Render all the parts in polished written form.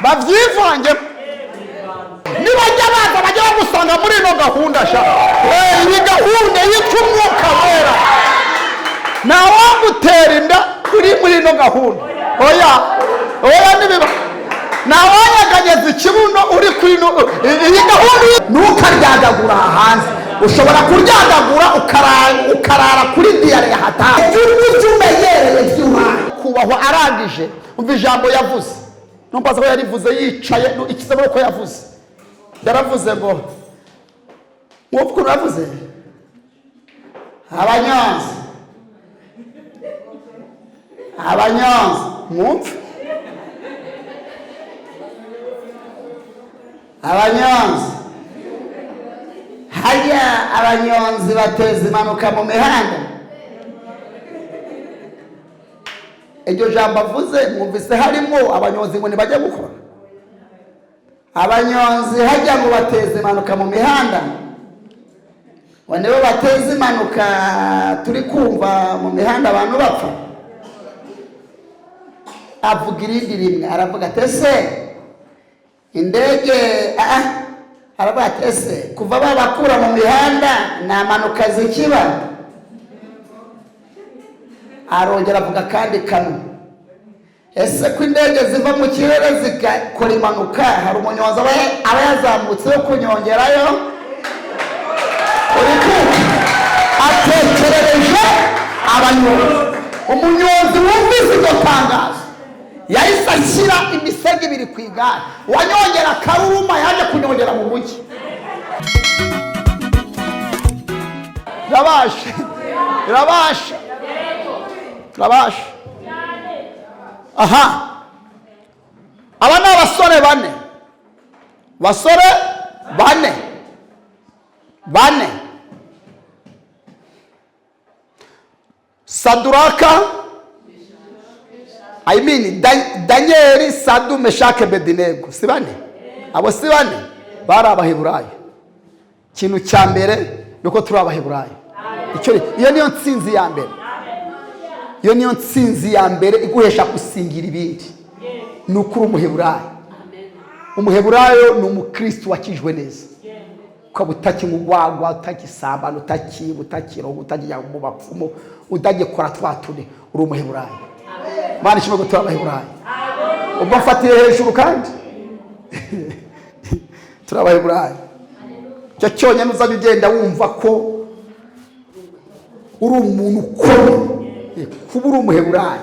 Bavyivangemo. Nibajya baza, bajya bagusanga muri ino gahunda sha. Iyi gahunda yitwa Umwuka Wera, ntawagutera inda uri muri ino gahunda. Oya, oya, nibiba. Ntawanyeganyeza ikibuno uri kuri iyi gahunda. Ntukaryagagura aha hanze. Ushobora kuryagagura ukarara kuri diyare hataha ibyo umenyereye by'iwanyu. Kubahwa arangije, umva ijambo yavuze. Numva ko yarivuze yicaye ikizamo ko yavuze, yaravuze ngo, mwumva ukuntu yavuze: "Abanyonzi, abanyonzi, mwumve, abanyonzi, harya abanyonzi bateza impanuka mu mihanda?" Iryo jambo avuze, mwumvise harimo abanyonzi ngo ntibajye gukora. Abanyonzi hajya ngo bateza impanuka mu mihanda, ngo nibo bateza impanuka turi kumva mu mihanda abantu bapfa. Avuga irindi rimwe, aravuga ati: "Ese indege?" Aravuga ati: "Ese kuva babakura mu mihanda nta mpanuka zikiba?" Arongera avuga kandi kamwe: "Ese ko indege ziva mu kirere zigakora impanuka, hari umunyonzi aba yazamutse yo kunyongerayo?" Uri kumva atekerereje abanyonzi. Umunyonzi wumvise iryo tangazo yahise ashyira imisego ibiri ku igare. Wanyongera karuruma yaje kunyongera mu mujyi. Irabasha, irabasha, irabasha. Aha, aba ni abasore bane, basore bane bane: Saduraka, I mean Daniel, Sadu, Meshake, Bedinego. Si bane abo? Si bane? Bari Abaheburayo. Ikintu cya mbere ni uko turi Abaheburayo. Iyo niyo ntsinzi ya mbere, iyo niyo ntsinzi ya mbere iguhesha gusingira ibindi, ni uko uri Umuheburayo. Umuheburayo ni umukristo wakijwe neza, ukaba utakinywa urwagwa, utagisambana, utakiba, utakiroga, utajya mu bapfumu, utagikora twa tune. Uri Umuheburayo. Imana ishimwe ko turi Abaheburayo. Ubwo mfatiye hejuru kandi turi Abaheburayo. Icyo cyonyine uzajya ugenda wumva ko uri umuntu ukomeye, kuba uri Umuheburayo.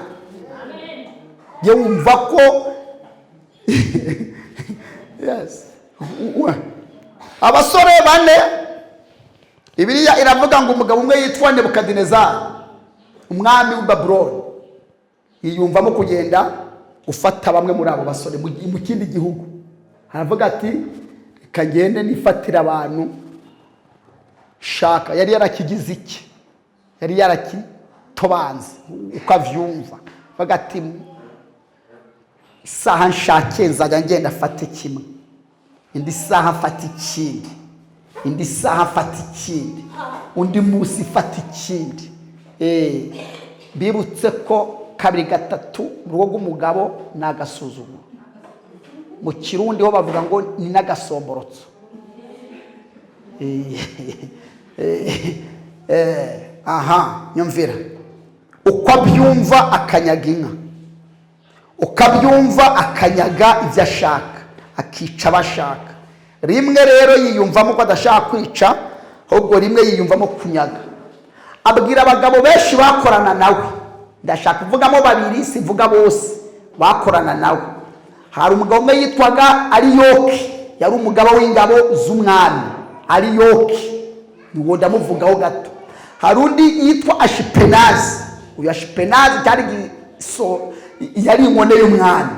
Jya wumva ko yes. Abasore bane, Bibiliya iravuga ngo umugabo umwe yitwa Nebukadinezari, umwami w'i Babuloni, yiyumvamo kugenda gufata bamwe muri abo basore mu kindi gihugu. Aravuga ati: "Reka ngende nifatire abantu shaka." Yari yarakigize iki? Yari yarakitobanze uko avyumva. Avuga ati: "Isaha nshakiye nzajya ngenda afate kimwe, indi saha afata ikindi, indi saha afata ikindi, undi munsi ifata ikindi." Bibutse ko kabiri gatatu mu rugo rw'umugabo ni agasuzuguro. Mu Kirundi ho bavuga ngo ni n'agasomborotso. Aha nyumvira uko abyumva, akanyaga inka, uko abyumva akanyaga ibyo ashaka, akica abo ashaka. Rimwe rero yiyumvamo ko adashaka kwica, ahubwo rimwe yiyumvamo kunyaga. Abwira abagabo benshi bakorana nawe. Ndashaka kuvugamo babiri, sivuga bose bakorana nawe. Hari umugabo umwe yitwaga Ariyoki, yari umugabo w'ingabo z'umwami. Ariyoki niwo ndamuvugaho gato. Hari undi yitwa Ashipenazi. Uyu Ashipenazi cyari yari inkone y'umwami.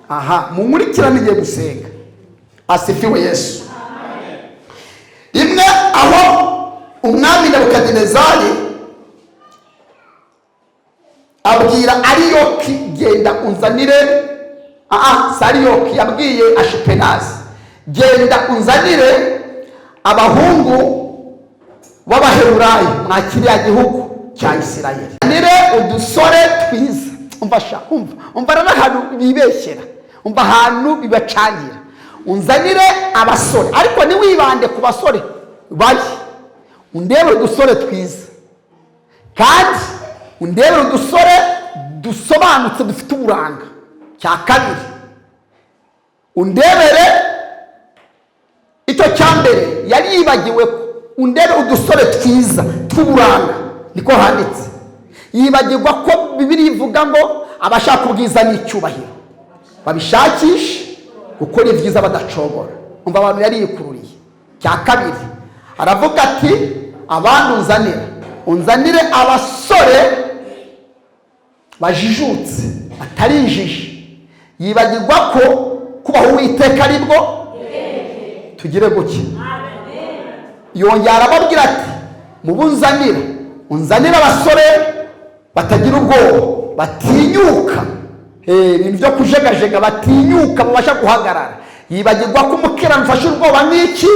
Aha munkurikirane, igiye gusenga. Asifiwe Yesu. Rimwe aho umwami Nebukadinezari abwira Ariyoki: "Genda unzanire." Aha si Ariyoki, yabwiye Ashipenazi: "Genda unzanire abahungu b'Abaheburayo mwa kiriya gihugu cya Isirayeli, nire udusore twiza." Umva sha, umva, umva rero ahantu bibeshyera. Umva ahantu bibacangira. Unzanire abasore, ariko ntiwibande ku basore babi, undebere udusore twiza, kandi undebere udusore dusobanutse dufite uburanga. Cya kabiri, undebere icyo cya mbere yari yibagiwe ko undebe udusore twiza tw'uburanga, niko handitse. Yibagirwa ko Bibiliya ivuga ngo abashaka ubwiza n'icyubahiro babishakishe gukora ibyiza badacogora. Umva abantu yari yikururiye. Cya kabiri aravuga ati abandi unzanire, unzanire abasore bajijutse batari injiji. Yibagirwa ko kubaho Uwiteka ari bwo tugire guke. Yongera arababwira ati mubunzanire, unzanire abasore batagira ubwoba, batinyuka ibintu byo kujegajega, batinyuka, babasha guhagarara. Yibagirwa ko umukiranutsi afashe ubwoba n'iki?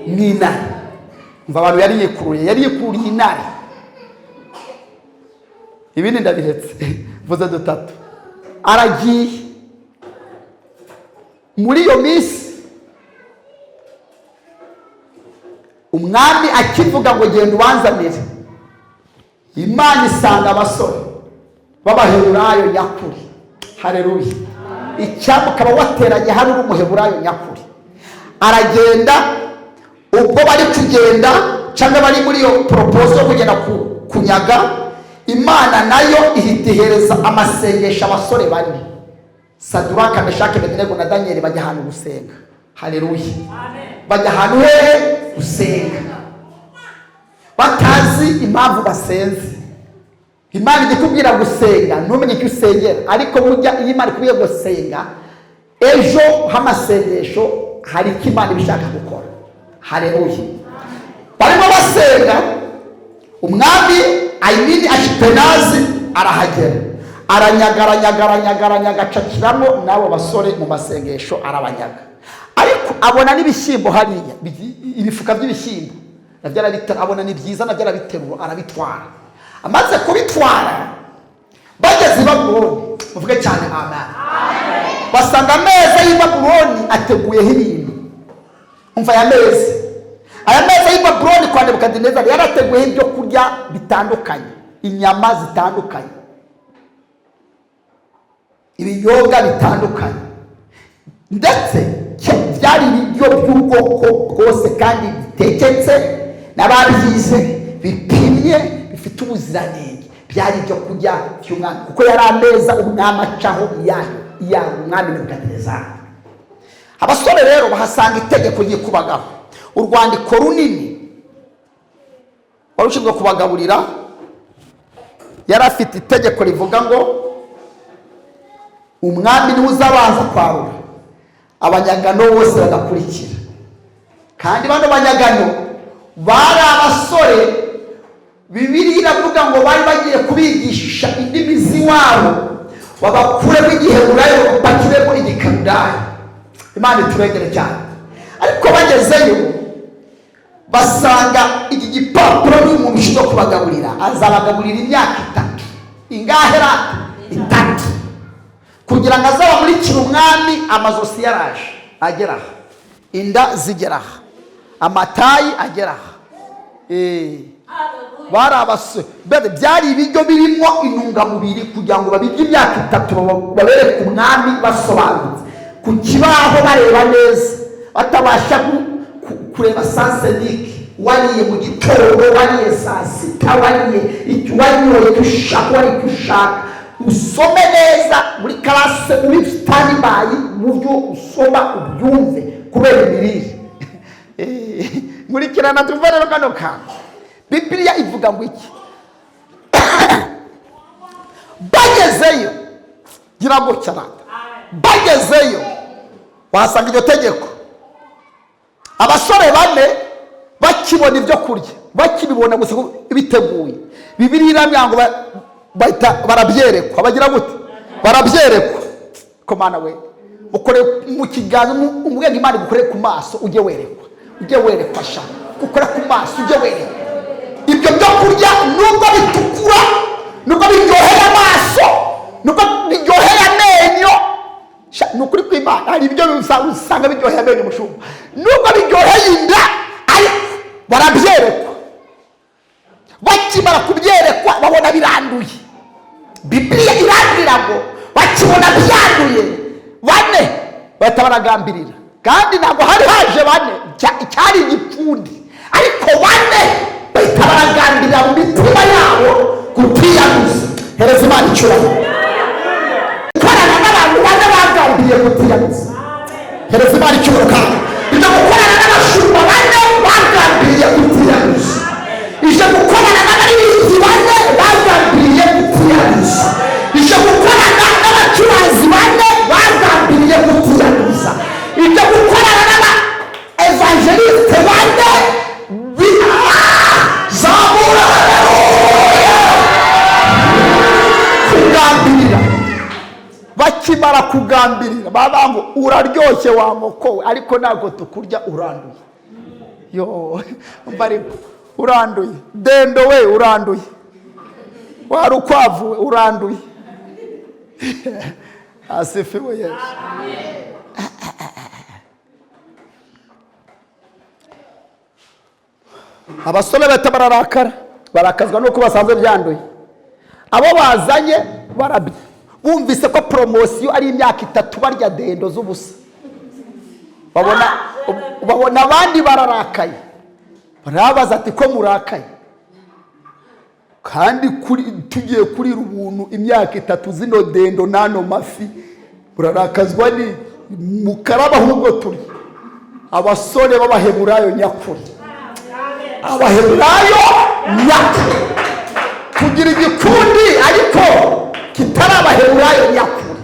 N'intare. Umva abantu yari yikururiye, yari yikururiye intare. Ibindi ndabiretse, mvuze dutatu. Aragiye. Muri iyo minsi umwami akivuga ngo genda ubanzanire, Imana isanga abasore b'Abaheburayo nyakuri. Hareruya! Icyambu ukaba wateranye hano uri Umuheburayo nyakuri. Aragenda. Ubwo bari kugenda cyangwa bari muri iyo proposal yo kugenda kunyaga, Imana nayo ihita ihereza amasengesho abasore bane, Saduraka, Meshake, Abedenego na Daniyeli. Bajya ahantu gusenga. Hareruya! Bajya ahantu hehe? Gusenga, batazi impamvu basenze. Imana ijya ikubwira gusenga ntumenye icyo usengera, ariko burya iyo Imana ikubwiye gusenga ejo h'amasengesho, hari icyo Imana iba ishaka gukora. Hareruya! Barimo basenga, umwami ayimini Ashipenazi arahagera, aranyaga, aranyaga, aranyaga, aranyaga, acakiramo n'abo basore mu masengesho, arabanyaga. Ariko abona n'ibishyimbo hariya, ibifuka by'ibishyimbo nabyo arabitera, abona ni byiza, nabyo arabiterura, arabitwara. Amaze kubitwara, bageze i Babuloni, muvuge cyane amen, basanga ameza y'i Babuloni ateguyeho ibintu. Umva aya meza, aya meza y'i Babuloni kwa Nebukadinezari yarateguyeho ibyo kurya bitandukanye, inyama zitandukanye, ibinyobwa bitandukanye, ndetse byari ibiryo by'ubwoko bwose kandi biteketse n'ababyize, bipimye, bifite ubuziranenge. Byari ibyo kurya by'umwami, kuko yari ameza umwami acaho iyayo iyayo, umwami Nebukadinezari. Abasore rero bahasanga itegeko ryikubagaho, urwandiko runini. Wari ushinzwe kubagaburira yari afite itegeko rivuga ngo umwami niwe uzabanza kwarura, abanyagano bose bagakurikira. Kandi bano banyagano bari abasore, Bibiliya iravuga ngo bari bagiye kubigisha indimi z'iwabo, babakuremo Igiheburayo bapakiremo Igikarudayo. Imana iturengere cyane. Ariko bagezeyo basanga iki gipapuro n'umuntu ushinzwe kubagaburira azabagaburira imyaka 3. Ingahe rata? 3, kugira ngo azabamurikire umwami amazosi yaraje agera aha, inda zigera aha, amatayi agera aha. Bari abasore, byari ibiryo birimo intungamubiri kugira ngo babirye imyaka 3, babereke umwami basobanutse ku kibaho, bareba neza, batabasha kureba sansenike. Wariye mu gitondo, wariye saa sita, wariye icyo, wanyoye icyo ushaka, wariye icyo ushaka, usome neza muri classe, uri standby mu byo usoma ubyumve kubera imirire. Nkurikirana tuve rero kano kantu. Bibiliya ivuga ngo iki? Bagezeyo, gira gutya rata, bagezeyo wahasanga iryo tegeko. Abasore bane bakibona ibyo kurya, bakibibona gusa biteguye, Bibiliya irambwira ngo bahita barabyerekwa. Bagira gute? Barabyerekwa. Ko Mana we, ukore mu kiganza umubwenge, Imana igukore ku maso ujye werekwa, ujye werekwa sha, ukore ku maso ujye werekwa ibyo byo kurya, nubwo bitukura, nubwo biryoheye amaso, nubwo biryoheye amenyo. Ni ukuri kw'Imana, hari ibyo usanga biryoheye amenyo umushumba, nubwo biryoheye inda, ariko barabyerekwa. Bakimara kubyerekwa babona biranduye. Bibiliya irambwira ngo bakibona byanduye, bane bahita baragambirira. Kandi ntabwo hari haje bane, cyari igipfundi, ariko bane bahita baragambirira mu mitima yabo kutiyaguza. Hereza Imana icyubahiro. Gukorana n'abantu bane bagambiriye kutiyaguza, hereza Imana icyubahiro. Kandi ibyo gukorana n'abashumba bane bagambiriye kutiyaguza, ije gukorana n'abaririmbyi bane bagambiriye kutiyaguza, ije gukorana n'abacuranzi bane bagambiriye kutiyaguza, ije gukorana n'aba evangeliste bane zamura kugambirira. Bakimara kugambirira baba ngo uraryoshye wa nkoko we, ariko ntabwo tukurya, uranduye. Yo ariko uranduye dendo we, uranduye wari ukwavu we, uranduye. Asifiwe Yesu. Abasore bahita bararakara, barakazwa nuko basanze byanduye. Abo bazanye barabye bumvise ko poromosiyo ari imyaka 3 barya dendo z'ubusa, babona abandi bararakaye, barabaza ati ko murakaye kandi tugiye kurira ubuntu imyaka 3 zino dendo n'ano mafi, murarakazwa ni mukaraba ahubwo turi abasore b'Abaheburayo nyakuri. Abaheburayo nyakuri, kugira igikundi ariko kitari Abaheburayo nyakuri.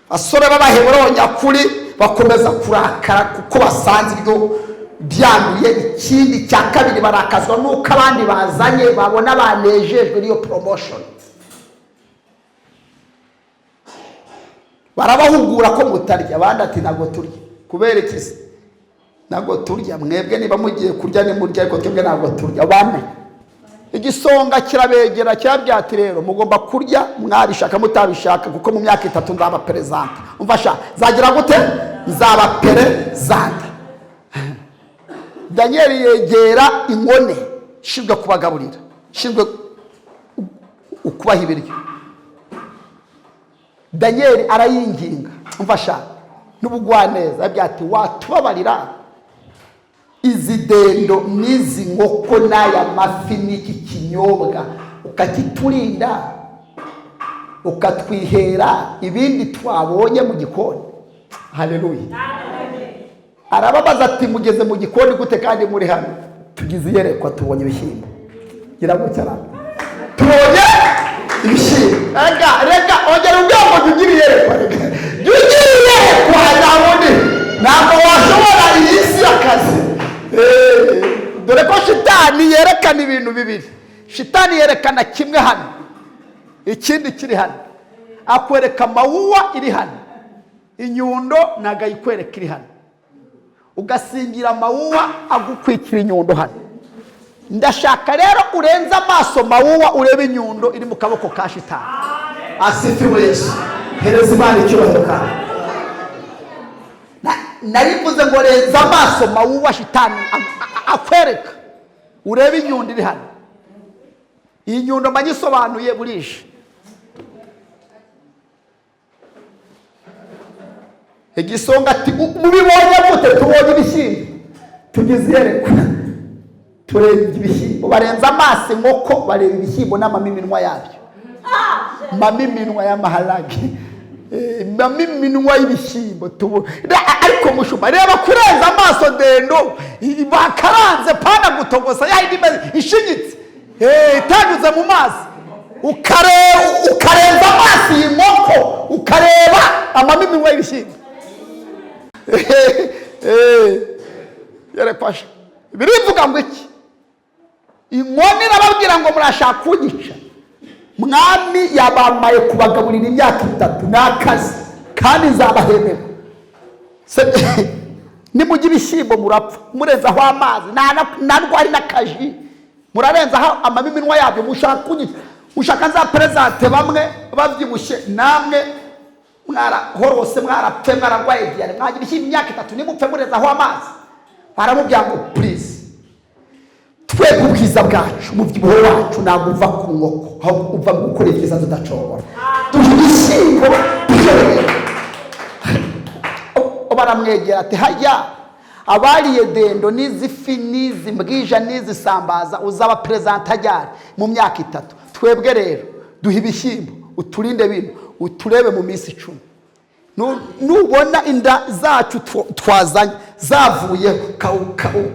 Abasore b'Abaheburayo nyakuri bakomeza kurakara kuko basanze ibyo byanduye. Ikindi cya kabiri, barakazwa nuko abandi bazanye babona banejejwe n'iyo promotion. Barabahugura ko mutarya, abandi ati ntabwo turya. Kubera iki se ntabwo turya? Mwebwe niba mugiye kurya nimurya, ariko twebwe ntabwo turya. Bane igisonga kirabegera kirabwira ati rero mugomba kurya mwabishaka mutabishaka, kuko mu myaka 3 nzaba perezida. Umva sha, nzagira gute? Nzaba perezida. Daniel yegera inkone ishinzwe kubagaburira, ishinzwe ukubaha ibiryo. Daniel arayinginga, umva sha, n'ubugwaneza, arabwira ati watubabarira izi dendo n'izi nkoko n'aya mafi n'iki kinyobwa, ukakiturinda ukatwihera ibindi twabonye mu gikoni. Haleluya. Arababaza ati mugeze mu gikoni gute kandi muri hano? Tugize iyerekwa, tubonye ibishyimbo. Gira gutya, tubonye ibishyimbo. Rega rega, ongera ubwira ngo jya ugira iyerekwa, rega jya ugira iyerekwa, ntabwo washobora iyi si y'akazi. Dore ko shitani yerekana ibintu bibiri. Shitani yerekana kimwe hano, ikindi kiri hano. Akwereka mawuwa iri hano, inyundo ntabwo ayikwereka iri hano. Ugasingira mawuwa agukwikira inyundo hano. Ndashaka rero urenze amaso mawuwa urebe inyundo iri mu kaboko ka shitani. Asifiwe Yesu. Hereza Imana icyubahiro. Kandi narivuze ngo renza amaso mawuwa shitani akwereka, urebe inyundo iri hano. Iyi nyundo mba nyisobanuye burije. Igisonga ati mubibonye gute? Tubonye ibishyimbo, tugize iyerekwa, tureba ibishyimbo. Barenza amaso inkoko, bareba ibishyimbo n'amamiminwa yabyo, mamiminwa y'amaharage, mamiminwa y'ibishyimbo. Ariko mushumba, reba kurenza amaso dendo bakaranze pana gutogosa yayindi ishinyitse, itanyuze mu mazi. Ukarenza amaso iyi nkoko, ukareba amamiminwa y'ibishyimbo. Yerekwasha birivuga ngo iki? Inkoni irababwira ngo murashaka kunyica. Mwami yabamaye kubagaburira imyaka 3 n'akazi, kandi nzabahemera. Nimujya ibishyimbo murapfa, murenzaho amazi nta ndwara n'akaji, murarenzaho amamiminwa yabyo, mushaka kunyica. Mushaka nza perezante bamwe babyibushye, namwe Mwarahorose, mwarapfe, mwararwaye diyare, mwagira ibishyimbo imyaka 3, nimupfe murezaho amazi. Baramubwira ngo please, twebwe ubwiza bwacu, umubyibuho wacu ntabwo uva ku nkoko, ahubwo uva mu gukora ibyiza tudacogora. Duha ibishyimbo byoroheje. Baramwegera ati hajya abariye dendo n'izi fi n'izi mbwija n'izi sambaza uzaba perezida ajyane mu myaka 3. Twebwe rero duha ibishyimbo, uturinde bino, uturebe mu minsi 10. Nubona inda zacu twazanye zavuyeho,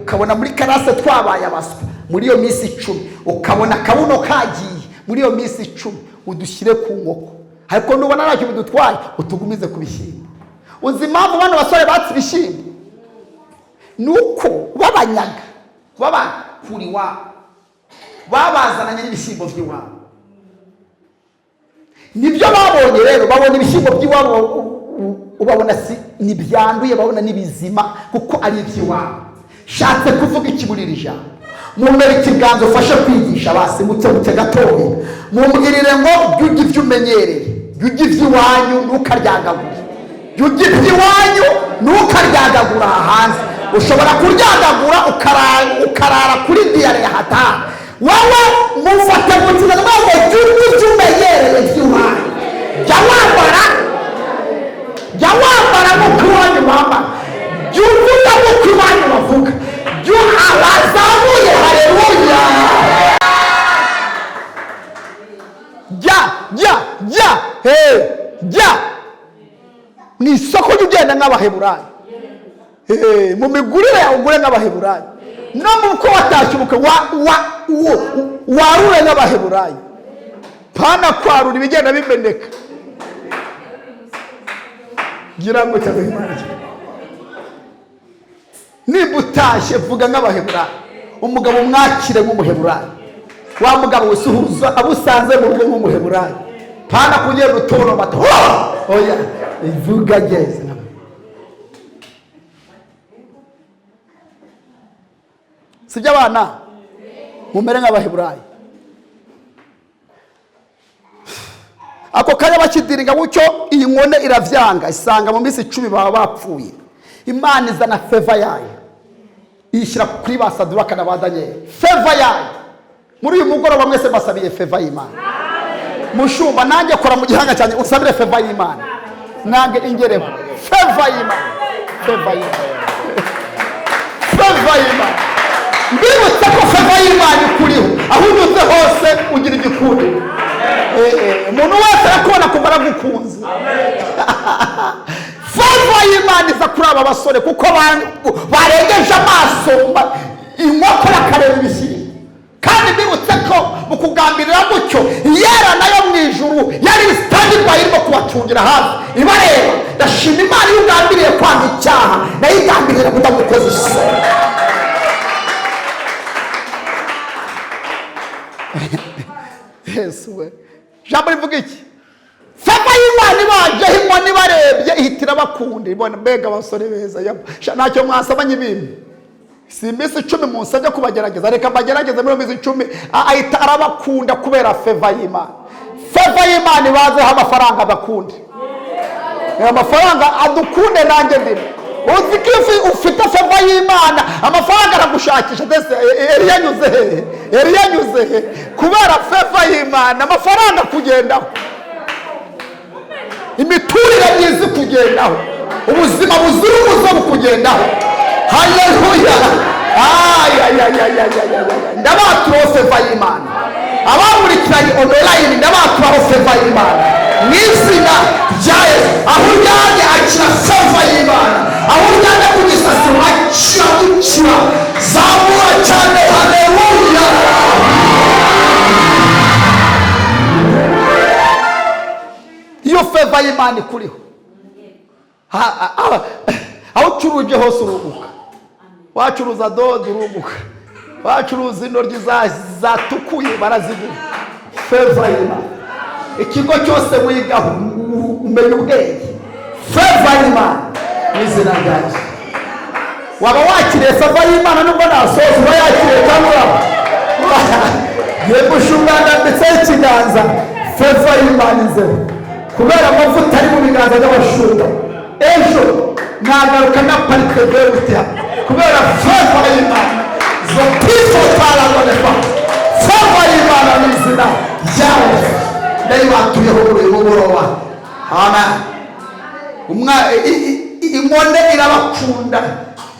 ukabona muri karase twabaye abaswa muri iyo minsi 10, ukabona akabuno kagiye muri iyo minsi 10, udushyire ku nkoko. Ariko nubona ntacyo bidutwaye, utugumize ku bishyimbo. Uzi impamvu bano basore batse ibishyimbo? Nuko babanyaga babakura iwabo, babazananye n'ibishyimbo by'iwabo. Nibyo babonye rero, babona ibishyimbo by'iwabo, ubabona si ntibyanduye, babona n'ibizima kuko ari iby'iwabo. Shatse kuvuga iki muri iri jambo? Mumere ikiganza ufashe kwigisha basimutse buke gatoya, mumbwirire ngo jya ujya ibyo umenyereye, jya ujya iby'iwanyu ntukaryagagure, jya ujya iby'iwanyu ntukaryagagura aha hanze. Ushobora kuryagagura ukarara kuri diyare ya hatari. Wowe mufate mu kiganza ngo jya ujya ibyo umenyereye by'iwanyu, jya wambara, jya wambara nk'uko iwanyu bambara, jya uvuga nk'uko iwanyu bavuga, jya abazamuye haleluya, jya jya jya he jya mu isoko, jya ugenda nk'Abaheburayo, mu migurire yawe ugure nk'Abaheburayo, no mu uko watashye ubukwe warure nk'Abaheburayo, pana kwarura ibigenda bimeneka. Gira ngo cyangwa Imana, nimba utashye vuga nk'Abaheburayo, umugabo mwakire nk'Umuheburayo, wa mugabo usuhuza abo usanze mu rugo nk'Umuheburayo, pana kugenda utoroma oya, ivuga geze. Sibyo abana mumere nk'Abaheburayo. Ako kanya bakidiringa gutyo, iyi nkone iravyanga, isanga mu minsi 10 baba bapfuye. Imana izana favor yayo iyishyira kuri ba Saduraka na ba Daniel. Favor yayo muri uyu mugoroba mwese mbasabiye favor y'Imana. Mushumba nanjye kora mu gihanga cyanjye usabire favor y'Imana, nanjye ingereho favor y'Imana, favor y'Imana, favor y'Imana. Mbibutse ko favor y'Imana ikuriho, aho unyuze hose ugira igikundiro. Umuntu wese arakubona kumva aragukunze. Favor y'Imana iza kuri aba basore kuko barengeje amaso inkoko bakareba ibishyimbo. Kandi mbibutse ko mu kugambirira gutyo yera nayo mu ijuru yari standby irimo kubacungira hafi ibareba. Ndashima Imana iyo ugambiriye kwanga icyaha nayo igambirira kutagukoza isoni. Yesu we, jambo rivuga iki? Favor y'Imana ibajeho, inkoni barebye ihitira bakunda, ibona mbega abasore beza, ntacyo mwasaba nyibimwe. Si iminsi 10 munsabye kubagerageza, reka mbagerageze muri iyo minsi 10. Ahita arabakunda kubera favor y'Imana. Favor y'Imana ibazeho amafaranga abakunde, amafaranga adukunde nanjye ndimo. Uzi ko iyo ufite favor y'Imana amafaranga aragushakisha. Ndetse Eliya anyuze hehe? Eliya anyuze he? Kubera favor y'Imana amafaranga kugendaho, imiturire myiza ikugendaho, ubuzima buzira umuze bukugendaho. Haleluya! Ndabaturaho favor y'Imana. Abamurikiranye online ndabaturaho favor y'Imana mu izina rya Yesu. Aho uryamye akira favor y'Imana, aho uryamye ku gisasiro akira gukira. Zamura cyane haleluya! Iyo favor y'Imana ikuriho, aho ucuruje hose urunguka. Wacuruza dodo urunguka, wacuruza intoryi zatukuye barazigura. Favor y'Imana, ikigo cyose wigaho umenya ubwenge. Favor y'Imana mu izina rya Yesu. Waba wakiriye favor y'Imana nubwo nasoza, uba yakiriye cyangwa ye mushumba ndambitseho ikiganza. Favor y'Imana izeho Kubera amavuta ari mu biganza by'abashumba, ejo nagaruka na parike gutya kubera favor y'Imana. Zo taragonefa favor y'Imana mu izina ryawe ndayibatuyeho muri uyu mugoroba. Amen. Inkone irabakunda,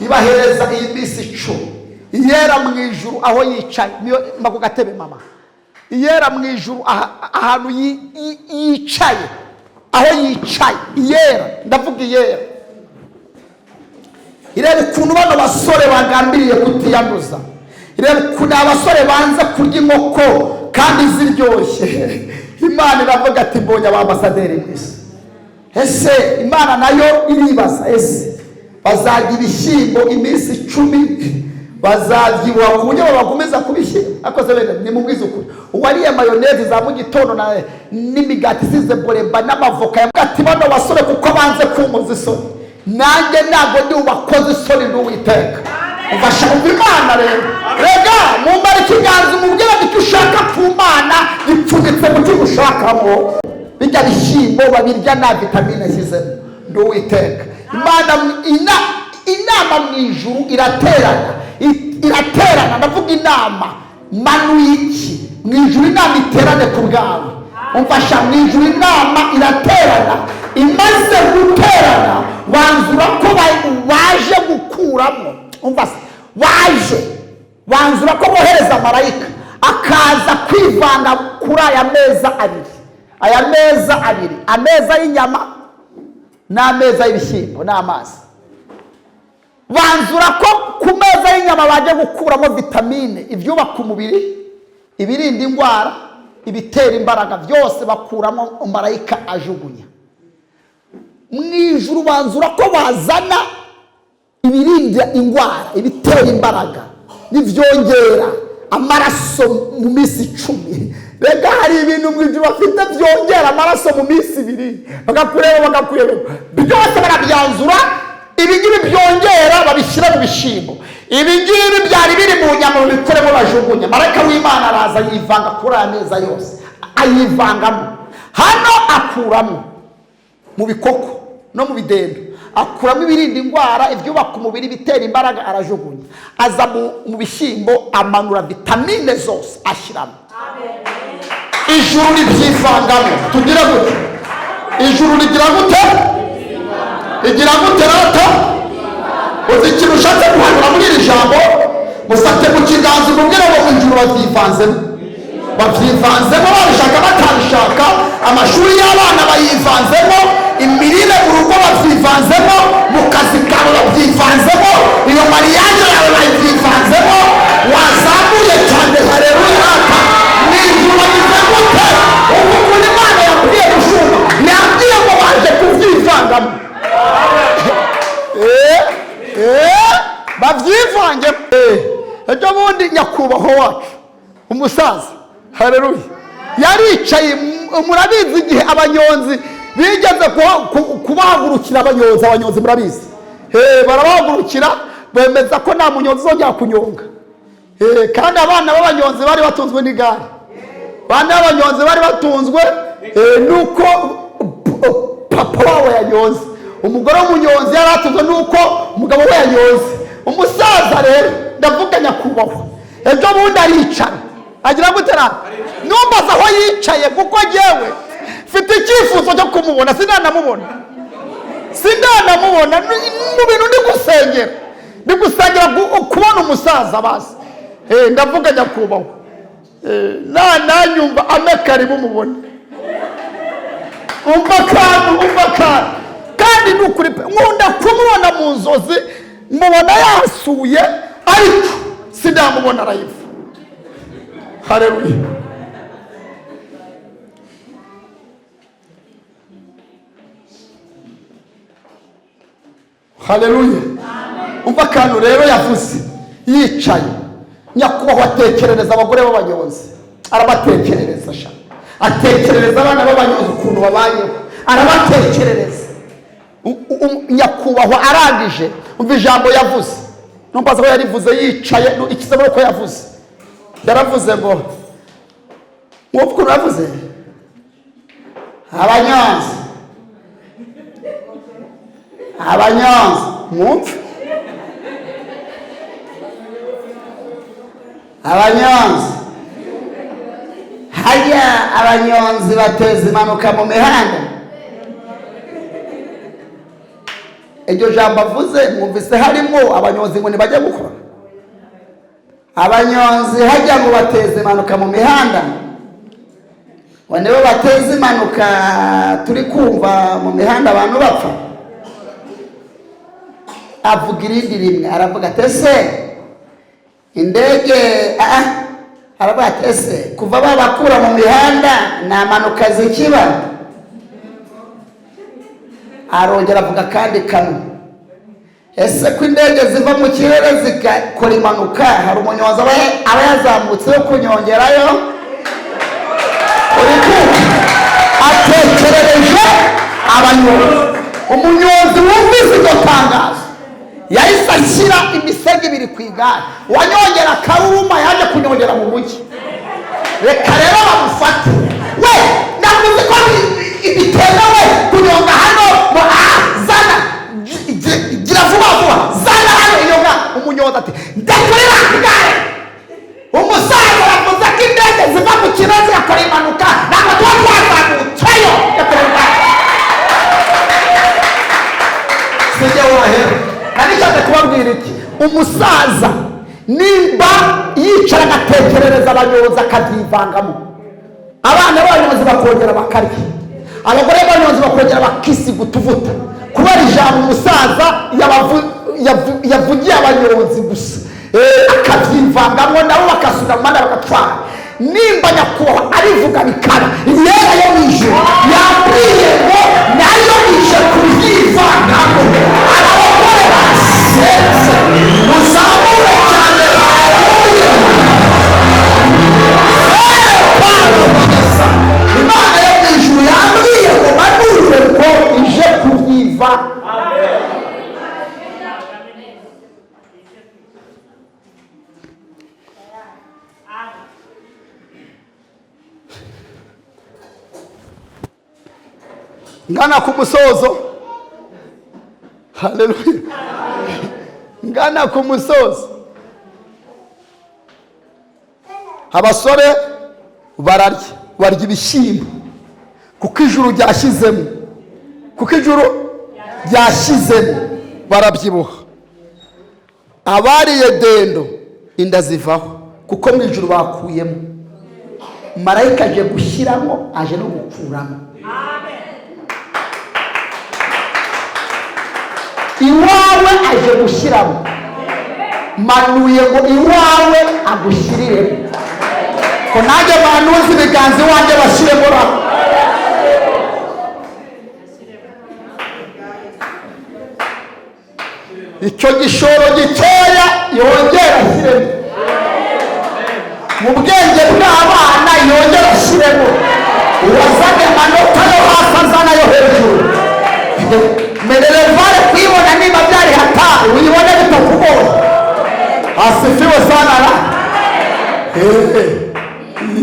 ibahereza iyi minsi 10. Iyera mu ijuru aho yicaye, niyo mba ku gatebe mama. Iyera mu ijuru ahantu yicaye, aho yicaye iyera, ndavuga iyera. Ireba ukuntu bano basore bagambiriye kutiyanduza, ireba ukuntu abasore banze kurya inkoko kandi ziryoshye. Imana iravuga ati mbonye abambasaderi mu isi. Ese Imana nayo iribaza, ese bazarya ibishyimbo iminsi 10, bazabyibuha ku buryo babakomeza kubishyira? Akoze bene ni mu bwiza ukuri. Uwariye mayoneze za mu gitondo n'imigati isize boreba n'amavoka, ati bano basore kuko banze kunkoza isoni, nanjye ntabwo ndi ubakoze isoni n'Uwiteka. Umfasha umva Imana rero, rega mumara ikiganza umubwira icyo ushaka ku Mana gipfunyitse mu cyo ushakamo. Bijya bishyimbo babirya nta vitamine ashyizemo, ndi Uwiteka. Imana inama mu ijuru iraterana, iraterana, ndavuga inama manuye iki mu ijuru, inama iterane ku bwawe. Umfasha mu ijuru inama iraterana, imaze guterana banzura ko baje gukuramo. Umva se, baje banzura ko bohereza marayika akaza kwivanga kuri aya meza abiri, aya meza abiri, ameza y'inyama n'ameza y'ibishyimbo n'amazi. Banzura ko ku meza y'inyama baje gukuramo vitamine, ibyubaka umubiri, ibirinda indwara, ibitera imbaraga, byose bakuramo, marayika ajugunya. Mu ijuru banzura ko bazana ibirinda indwara, ibitera imbaraga n'ibyongera amaraso mu minsi 10. Rega hari ibintu mu ijuru bafite byongera amaraso mu minsi 2, bakakureba bakakureba, byose barabyanzura. Ibingibi byongera babishyira mu bishyimbo, ibingibi byari biri mu nyama babikoremo bajugunya. Marayika w'Imana araza yivanga kuri aya meza yose, ayivangamo hano, akuramo mu bikoko no mu bidendo, akuramo ibirinda indwara, ibyubaka umubiri, ibitera imbaraga, arajugunya. Aza mu bishyimbo amanura vitamine zose ashyiramo. Ijuru ribyivangamo. Tugira gute? Ijuru rigira gute? Rigira gute rata? Uzi ikintu ushatse guhanura muri iri jambo? Mufate mu kiganza umubwire ngo mu ijuru babyivanzemo, babyivanzemo, babishaka batabishaka. Amashuri y'abana bayivanzemo, imirire mu rugo babyivanzemo, mu kazi kawe babyivanzemo, iyo mariage yawe bayibyivanzemo. Wazamuye cyane, haleluya. Mu ijuru bagize gute? Ubu ukuntu Imana yabwiye gushumba, yabwiye ngo baje kubyivangamo. Babyivange. Ejo bundi nyakubahwa wacu umusaza, haleluya, yaricaye. Murabizi igihe abanyonzi bigeze kubahagurukira, abanyonzi murabizi, barabahagurukira bemeza ko nta munyonzi uzongera kunyonga. Kandi abana b'abanyonzi bari batunzwe n'igare, abana b'abanyonzi bari batunzwe nuko papa wabo yanyonze, umugore w'umunyonzi yari atunzwe nuko umugabo we yanyonze. Umusaza rero, ndavuga nyakubahwa, ejo bundi aricara agira gute? Numbaza aho yicaye, kuko njyewe mfite icyifuzo cyo kumubona, sinanamubona, sinanamubona. Mu bintu ndi gusengera, ndi gusengera kubona umusaza basi. Ndavuga nyakubahwa, nanyumva ame karibu mubone. Umva akantu, umva akantu. Kandi ni ukuri pe, nkunda kumubona mu nzozi, mubona yasuye, ariko sinamubona live. Haleluya. Haleluya. Umva akantu rero yavuze yicaye. Nyakubahwa atekerereza abagore b'abanyonzi, arabatekerereza sha, atekerereza abana b'abanyonzi ukuntu babayeho, arabatekerereza. Nyakubahwa arangije, umva ijambo yavuze, numva ko yarivuze yicaye, ikizamo ko yavuze, yaravuze ngo, mwumva ukuntu yavuze, Abanyonzi, abanyonzi mwumve, abanyonzi hajya, abanyonzi bateza impanuka mu mihanda. Iryo jambo avuze mwumvise harimo abanyonzi ngo ntibajye gukora. Abanyonzi hajya ngo bateze impanuka mu mihanda, ngo nibo bateza impanuka turi kumva mu mihanda abantu bapfa. Avuga irindi rimwe, aravuga ati ese indege, aravuga ati ese kuva babakura mu mihanda nta mpanuka zikiba? Arongera avuga kandi kamwe, ese ko indege ziva mu kirere zigakora impanuka, hari umunyonzi aba yazamutse yo kunyongerayo? Uri kumva atekerereje abanyonzi. Umunyonzi wumvise iryo tangazo yahise ashyira imisego ibiri ku igare, uwanyongera akaruruma yaje kunyongera mu mujyi. Reka rero bamufate, we navuze ko bitemewe kunyonga hano, zana gira vuba vuba, zana hano iyo nka. Umunyonzi ati ndakurira ku igare. Umusaza yavuze ko indege ziva mu kirere zigakora impanuka, ntabwo tuba twazamutseyo. Sijya wahera narishatse kubabwira iki? Umusaza nimba yicara agatekerereza abanyonzi akabyivangamo, abana b'abanyonzi bakongera bakarya, abagore b'abanyonzi bakongera bakisiga utuvuta, kubera ijambo umusaza yavugiye abanyonzi gusa, akabyivangamo nabo bakasubira mu muhanda bagatwara. Nimba nyakubahwa arivuga bikaba, yera yo mu ijuru yabwiye ngo nayo ije kubyivangamo. Abagore basenze muzamure cyane, haleluya. Imana yo mu ijuru yambwiye ngo manure ngo ije kubyiva. Ngana ku musozo, haleluya, ngana ku musozo. Abasore bararya, barya ibishyimbo kuko ijuru ryashyizemo, kuko ijuru ryashyizemo, barabyibuha. Abariye dendo inda zivaho kuko mu ijuru bakuyemo. Marayika aje gushyiramo, aje no gukuramo. Iwawe aje gushyiramo, manuye ngo iwawe agushyiriremo, ko nanjye banuze ibiganza iwanjye bashyiremo ra. Icyo gishoro gikeya yongera ashyiremo, mu bwenge bw'abana yongera ashyiremo, uwazanye amanota yo hasi azana yo hejuru. Mererevare kuyibona niba byari hatari uyibone bitakugoye. Asifiwe sana ra.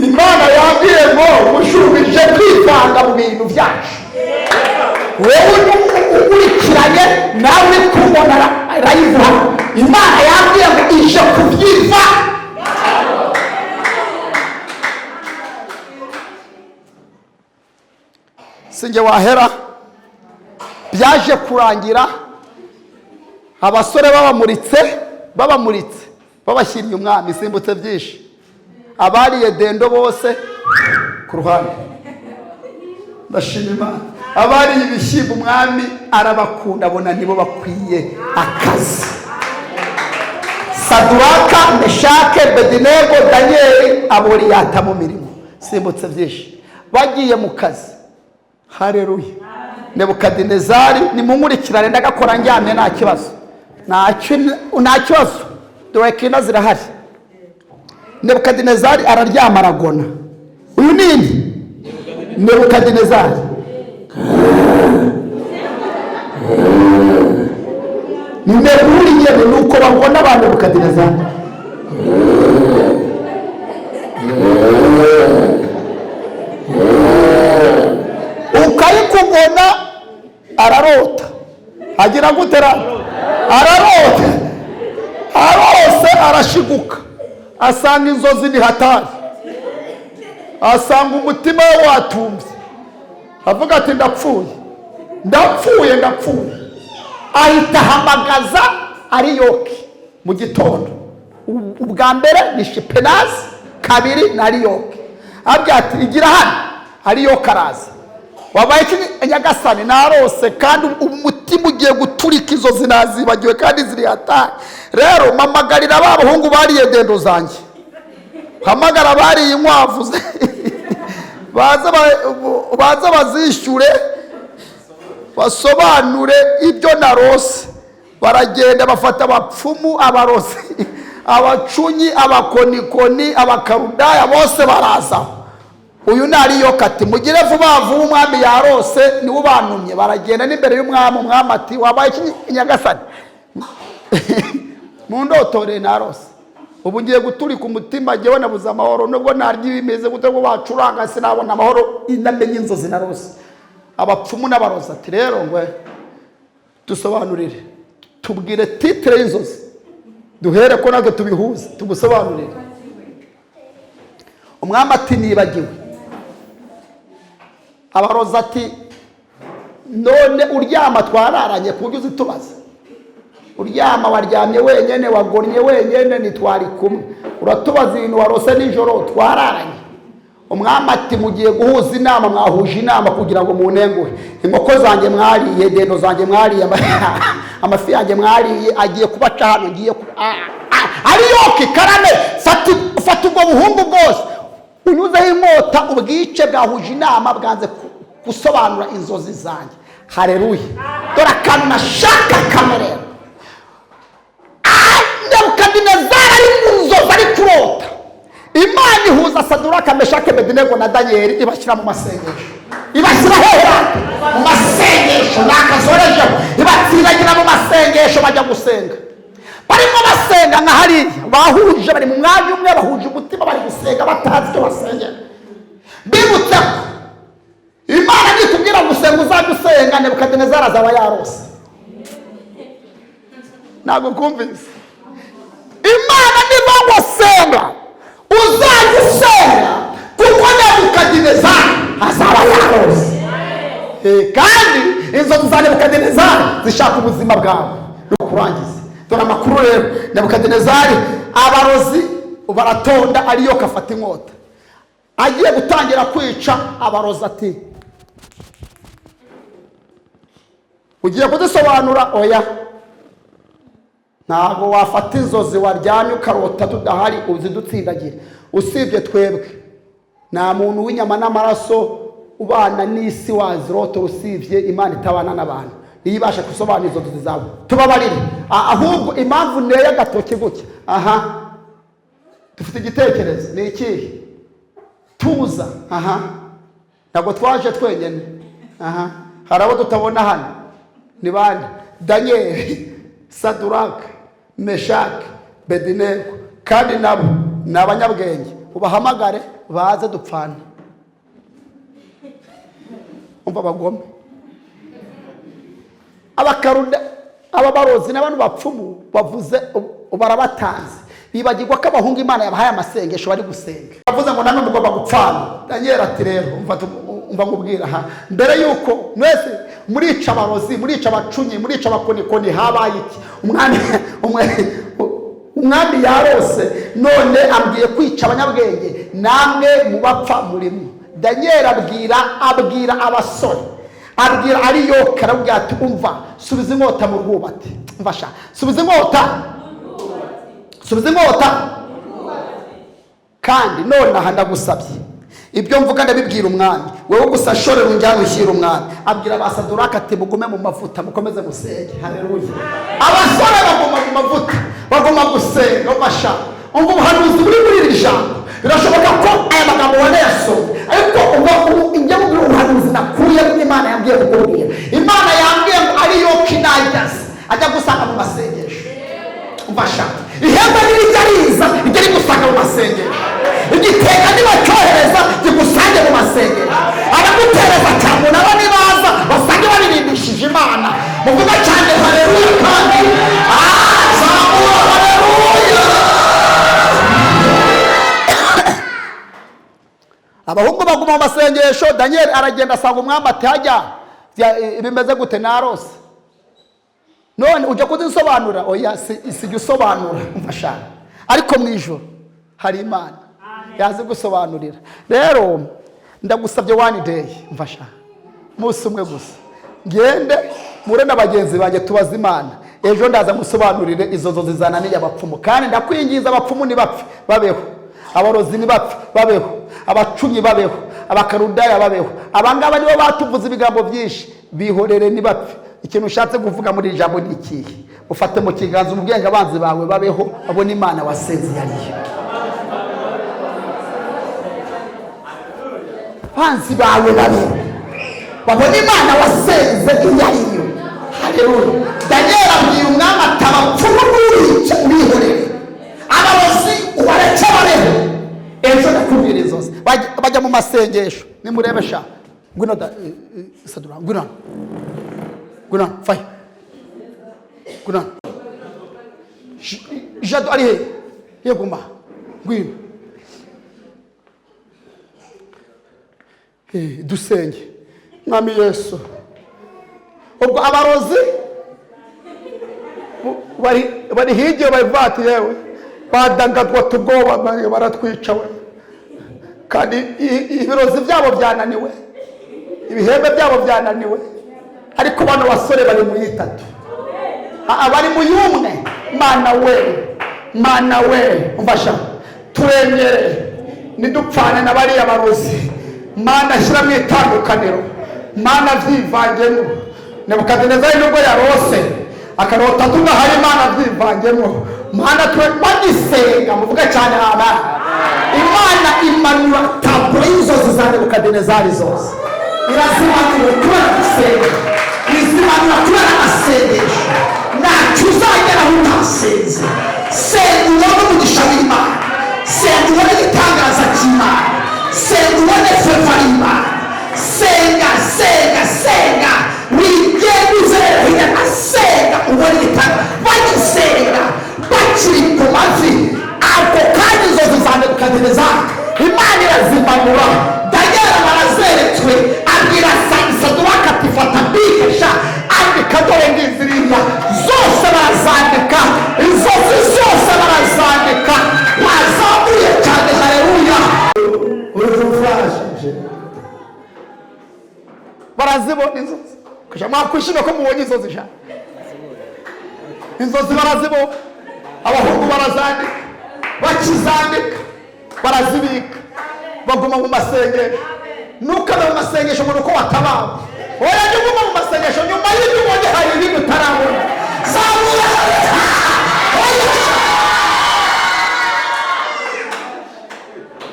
Imana yambwiye ngo mushubije kwivanga mu bintu byacu. Wowe ukurikiranye nawe uri kubona rayivuga. Imana yambwiye ngo ije kubyiva. Sinjye wahera. Byaje kurangira abasore babamuritse babashyiriye umwami, simbutse byinshi. Abariye dendo bose ku ruhande, ndashima Imana. Abariye ibishyimbo umwami arabakunda, abona nibo bakwiye akazi. Saduraka, Meshake, Abedinego, Danieli aboriyata mu mirimo, simbutse byinshi. Bagiye mu kazi, haleluya. Nebukadinezari nimunkurikirane, ndagakora njyamye nta kibazo, nta kibazo, dore kina zirahari. Nebukadinezari araryama aragona. Uyu nini Nebukadinezari nimeguriye nuko bagona ba Nebukadinezari. Arabibona, ararota, agira gutera, ararota, arose, arashiguka, asanga inzozi ni hatari, asanga umutima we watumbye, avuga ati ndapfuye, ndapfuye, ndapfuye. Ahita ahamagaza Ariyoki mu gitondo. Ubwa mbere ni Shipenazi, kabiri na Ariyoki. Abwira ati igira hano. Ariyoki araza. Wabaye iki nyagasani? Narose kandi umutima ugiye guturika, inzozi nazibagiwe kandi ziri hatari. Rero mpamagarira ba bahungu bariye dendo zanjye, hamagara bariye inkwavu baze bazishyure, basobanure ibyo narose. Baragenda bafata abapfumu, abarozi, abacunyi, abakonikoni, abakarudaya, bose baraza. Uyu ni Ariyoka ati mugire vuba vuba, umwami yarose, niwe ubantumye. Baragenda n'imbere y'umwami. Umwami ati wabaye iki nyagasani? Mu ndotore narose, ubu ngiye guturika umutima, ngewe nabuze amahoro, nubwo narya ibimeze gute, ngo bacuranga sinabona amahoro, inamenye inzozi narose. Abapfumu n'abarozi ati rero ngwe dusobanurire, tubwire titre y'inzozi, duhere ko natwe tubihuze, tugusobanurire. Umwami ati nibagiwe. Abarozi ati none uryama twararanye ku buryo uzitubaza? Uryama waryamye wenyine, wagonnye wenyine, ntitwari kumwe, uratubaza ibintu warose nijoro twararanye? Umwami ati mugiye guhuza inama, mwahuje inama kugira ngo munenguhe. Inkoko zanjye mwariye, dendo zanjye mwariye, amafi yanjye mwariye, agiye kubaca hano, ngiye Ariyoki karame, fata ubwo buhungu bwose unyuzeho inkota ubwice, bwahuje inama, bwanze gusobanura inzozi zanjye. Haleluya! Dore akantu nashaka kamerera. Nebukadinezari ari mu nzozi, ari kurota, Imana ihuza Saduraka, Meshake, Abedinego na Daniyeli, ibashyira mu masengesho. Ibashyira hehe? Mu masengesho. Nakazorejeho, ibatsiragira mu masengesho, bajya gusenga. Barimo basenga nka hariya, bahuje, bari mu mwanya umwe, bahuje umutima, bari gusenga batazi icyo basengera. Bibutse ko Imana nitubwira gusenga uzajya usenga. Nebukadinezari azaba yarose. Ntabwo kumvise. Imana niba ngo senga uzajya usenga, kuko Nebukadinezari azaba yarose. Kandi inzozi za Nebukadinezari zishaka ubuzima bwawe no kurangiza. Dore amakuru rero, Nebukadinezari, abarozi baratonda, ariyo kafata inkota agiye gutangira kwica abarozi. Ati ugiye kudusobanura? Oya, ntabwo wafata inzozi waryamye ukarota tudahari uzidutsindagira. Usibye twebwe nta muntu w'inyama n'amaraso ubana n'isi wazirota, usibye Imana itabana n'abantu, niyo ibasha gusobanura izo nzozi zawe. Tubabarire. Ahubwo impamvu nteye agatoki gutya, aha dufite igitekerezo, ni ikihe? Tuza aha, ntabwo twaje twenyine. Aha hari abo tutabona hano, ni bande? Daniyeli, Saduraka, Meshake, Abedinego, kandi nabo ni abanyabwenge, ubahamagare baze dupfane. Umva abagome, abakaruda, aba barozi n'abantu bapfumu bavuze barabatanze, bibagirwa ko abahungu Imana yabahaye amasengesho, bari gusenga. Bavuze ngo namwe mugomba gupfana. Daniyeli ati rero umva nkubwira, aha mbere yuko mwese murica abarozi, murica abacunyi, murica abakonikoni, habaye iki? Umwami yarose, none ambwiye kwica abanyabwenge, namwe mubapfa murimo. Daniyeli abwira abasore, abwira Ariyoka, arabwira ati umva, subiza inkota mu rwubati. Umva sha, subiza inkota, subiza inkota. Kandi none aha ndagusabye, ibyo mvuga ndabibwira umwami, wewe gusa shorera unjyane ushyira umwami. Abwira ba Saduraka ati mugume mu mavuta, mukomeze musenge. Haleluya! Abasore baguma mu mavuta, baguma gusenga. Umva, umva ubuhanuzi buri muri iri jambo. Birashoboka ko aya magambo wanayasomye, ariko njya mubwira ubuhanuzi nakuyemo. Imana yambwiye kukubwira, Imana yambwiye ngo Ariyoki najyaze ajya gusanga mu masengesho. Umva sha, ihembe nirijya riza rijya rigusanga mu masengesho, igitega nibacyohereza kigusange mu masengesho, abagutereza cyamunara nibaza Yavugishije Imana. Muvuga cyane haleluya. Kandi zamura haleluya. Abahungu baguma mu masengesho. Daniel aragenda asanga umwami ati hajya bimeze gute narose none ujya kuzisobanura? Oya, sijya usobanura, mfasha. Ariko mu ijoro hari Imana yazi gusobanurira. Rero ndagusabye one day, mfasha umunsi umwe gusa, ngende mure na bagenzi banjye tubaze Imana. Ejo ndaza musobanurire izo nzozi zananiye abapfumu. Kandi ndakwinginze, abapfumu ntibapfe babeho, abarozi ntibapfe babeho, abacunyi babeho, abakarudaya babeho. Abangaba nibo batuvuze ibigambo byinshi, bihorere ntibapfe. Ikintu ushatse kuvuga muri iri jambo ni ikihe? Ufate mu kiganza umubwenge abanzi bawe babeho, babone Imana wasenze yariyo. Abanzi bawe babeho, babone Imana wasenze iyo ariyo. Haleluya. Daniel abwira umwami ati abapfumu n'urica ubihorere, abarozi ubareke babeho, ejo ndakubwira inzozi. Bajya mu masengesho. Nimurebe sha, ngwino Sadura, ngwino, ngwino fayi, ngwino Jado ari he? Yeguma, ngwino dusenge Mwami Yesu. Ubwo abarozi bari hirya bari ati yewe badangadwa tubwoba baratwica we, kandi ibirozi byabo byananiwe, ibihembe byabo byananiwe, ariko bano basore bari mu yitatu, bari mu yumwe. Mana we, Mana we, umfasha turengere nidupfane na bariya barozi. Mana shyira mu itandukaniro, Mana byivangemo. Nebukadinezari nubwo yarose akarota tudahari, Imana byivangemo. Mana twe bagisenga, muvuge cyane amen. Imana imanura taburo y'inzozi za Nebukadinezari zose, irazimanura kubera gusenga, izimanura kubera amasengesho. Ntacyo uzageraho utasenze. Senga ubone umugisha w'Imana, senga ubone igitangaza cy'Imana, senga ubone feva y'Imana. Senga, senga, senga, wigende uzere hirya, senga ubone igitangaza. Bagisenga bakiri ku mavi, ako kanya inzozi za Nebukadinezari Imana irazimanura. Daniel barazeretswe, abwira Saduwaka ati fata bike sha, andika dore ngiziriya zose. Barazandika inzozi zose, barazandika. Wazamuye cyane haleluya. Barazibona inzozi. Mwakwishima ko mubonye inzozi sha, inzozi barazibona. Abahungu barazandika, bakizandika barazibika, baguma mu masengesho. Nukaba mu masengesho umuntu uko watabawe, oya jya uguma mu masengesho. Nyuma y'ibyo ubonye hari ibindi utarabona. Zamura.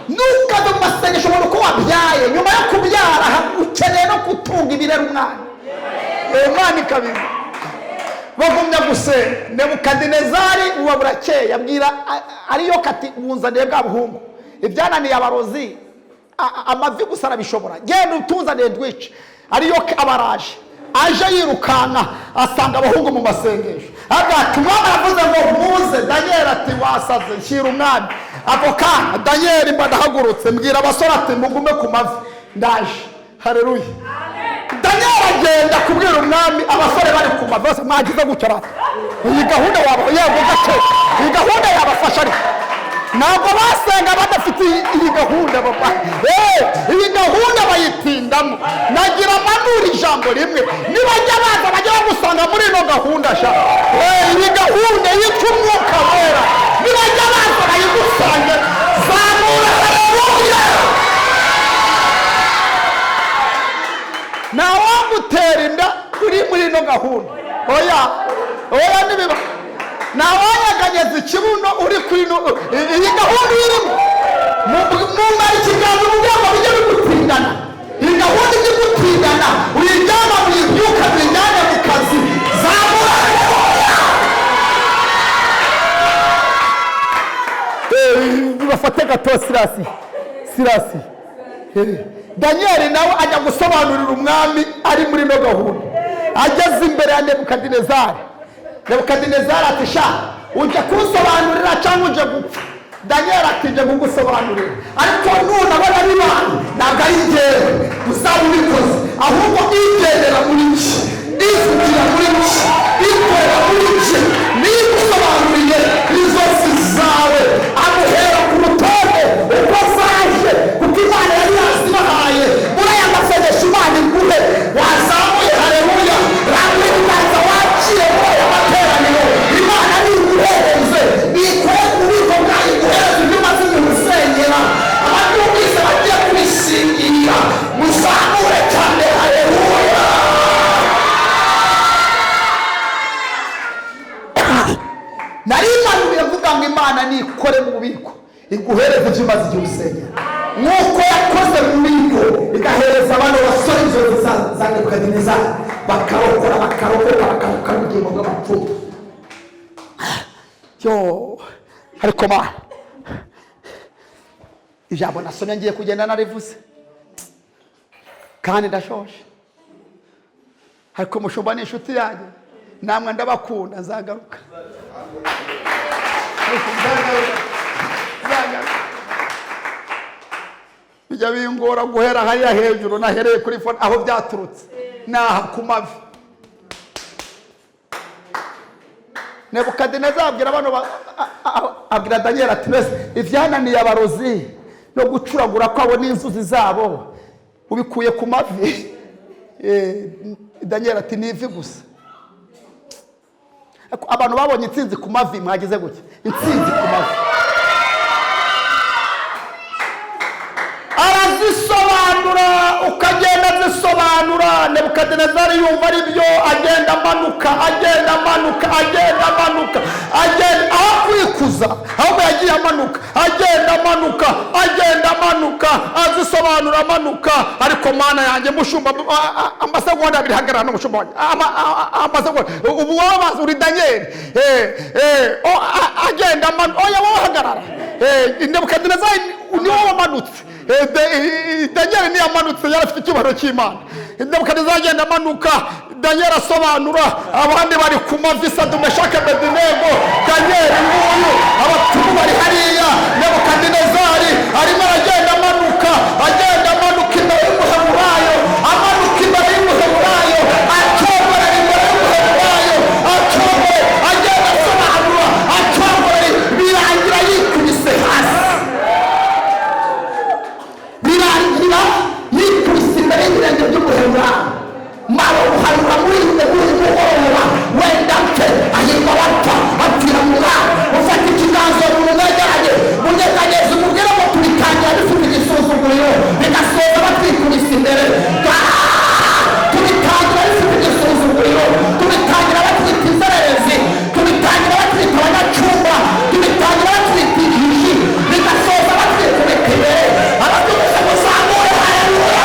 Nukaba mu masengesho umuntu uko wabyaye, nyuma yo kubyara ukeneye no gutunga ibirera umwana. Imana ikabiza. Bagumya gusenga. Nebukadinezari uba burakeye, abwira Ariyoka ati wunzaniye bwa buhungu, ibyananiye abarozi amavi gusa arabishobora, genda utunzaniye ndwice. Ariyoka abaraje, aje yirukanka asanga abahungu mu masengesho. Ati umwami aravuze ngo muze. Daniel ati wasaze, nshyira umwami. Ako kanya Daniel mba ndahagurutse, mbwira abasore ati mugume ku mavi ndaje. Haleluya. Daniel agenda kubwira umwami, abasore bari ku mavi bose. Mwagize gutya, iyi gahunda yaba yego gake, iyi gahunda yabafasha. Ariko ntabwo basenga badafite iyi gahunda papa. Iyi gahunda bayitindamo. Nagira amanura ijambo rimwe, nibajya baza bajya bagusanga muri ino gahunda sha. Iyi gahunda yitwa Umwuka Wera, nibajya baza bayigusange. Zamura haleluya. Ntawagutera inda uri muri ino gahunda. Oya oya, nibiba. Ntawanyeganyeza ikibuno uri kuri iyi gahunda irimo. Mumara ikiganza umuryango bijya bigutindana. Iyi gahunda ijya igutindana, uyiryama uyibyuka, uyijyane mu kazi. Zamura. Bafate gato sirasi sirasi. Daniel nawe ajya gusobanurira umwami ari muri ino gahunda. Ageze imbere ya Nebukadinezari, Nebukadinezari ati: "Sha, ujya kunsobanurira cyangwa ujya gupfa?" Daniel ati: "Njye kugusobanurira, ariko nunabona bibaye ntabwo ari njyewe uzaba ubikoze, ahubwo igendera muri iki, ivugira muri iki, ikorera muri iki, niba usobanuriye inzozi zawe." Amuhera ku rutonde uko zaje, kuko Imana yari yazibahaye. Muri aya masengesho Imana iguhe, wazamuye haleluya, rambuye ibiganza, waciye muri aya materaniro. Imana niguhereze, ikore ku bubiko bwayo, iguhereze ibyo umaze igihe usengera. Ababyumvise bagiye kubishingira, muzamure cyane haleluya. Nari manuye mvuga ngo Imana nikore mu bubiko, iguhereze ibyo umaze igihe usengera, nk'uko yakoze mu bubiko igahereza bano basore inzozi za Nebukadinezari, bakarokora, bakarokoka, bakaroka ubugingo bw'abapfumu. Yo, ariko Mana, ijambo nasomye ngiye kugenda narivuze kandi ndashoshe, ariko mushumba ni inshuti yanjye, namwe ndabakunda, nzagaruka. Ariko nzagaruka, nzagaruka. Bijya bingora guhera hariya hejuru nahereye kuri phone, aho byaturutse naha ku mavi. Nebukadinezari abwira bano abwira Daniel ati: "Mbese ibyananiye abarozi no gucuragura kwabo n'inzuzi zabo, ubikuye ku mavi?" Daniel ati: "Ni ivi gusa." Ariko abantu babonye intsinzi ku mavi, mwagize gutya, intsinzi ku mavi. Arazisobanura, ukagenda azisobanura. Nebukadinezari yumva ari byo, agenda amanuka, agenda amanuka, agenda amanuka, agenda aho kwikuza, ahubwo yagiye amanuka, agenda amanuka, agenda amanuka, azisobanura amanuka. Ariko Mana yanjye, mushumba, amasegonda abiri, hagarara n'umushumba wanjye. Amasegonda, ubu wowe bazi uri Daniel. Agenda amanuka, oya, wowe hagarara. Nebukadinezari ni wowe wamanutse. Daniel ntiyamanutse, yari afite icyubahiro cy'Imana. Nebukadinezari agenda amanuka, Daniel asobanura, abandi bari ku mavi, Sadumeshake, Abedinego. Daniel nguyu, abapfumu bari hariya. Nebukadinezari arimo aragenda amanuka, agenda amanuka imbere y'umuheburayo, amanuka imbere y'umuheburayo, acomborera imbere y'umuheburayo, acomborera, agenda asobanura, acomborera, birangira yikubise hasi, birangira yikubise imbere y'ibirenge by'umuheburayo. Mara uhanura muri muri mugoroba, wenda mpfe, ahirwa bapfa bapfira mu mwami. Ufata ikiganza mu mwegeranye, munyeganyeze, umubwire ngo tubitangira dufite igisuzuguriro, bigasoza batwikubise imbere. Tubitangira bifite igisuzuguriro, tubitangira batwita inzererezi, tubitangira batwita abanyacumba, tubitangira batwita injiji, bigasoza batwikubita imbere. Ababyumvise muzamure haleluya.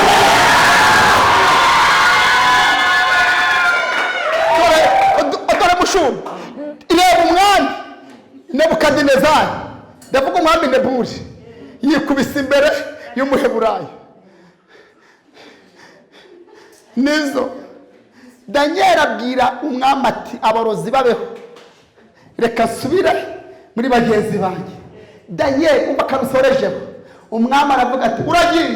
Dore mushumba, reba umwami Nebukadinezari, ndavuga umwami Neburi, yikubise imbere y'umuheburayo. Nizo Daniel abwira umwami ati: "Abarozi babeho, reka nsubire muri bagenzi banjye." Daniel, umva akarusorejeho, umwami aravuga ati: "Uragiye?"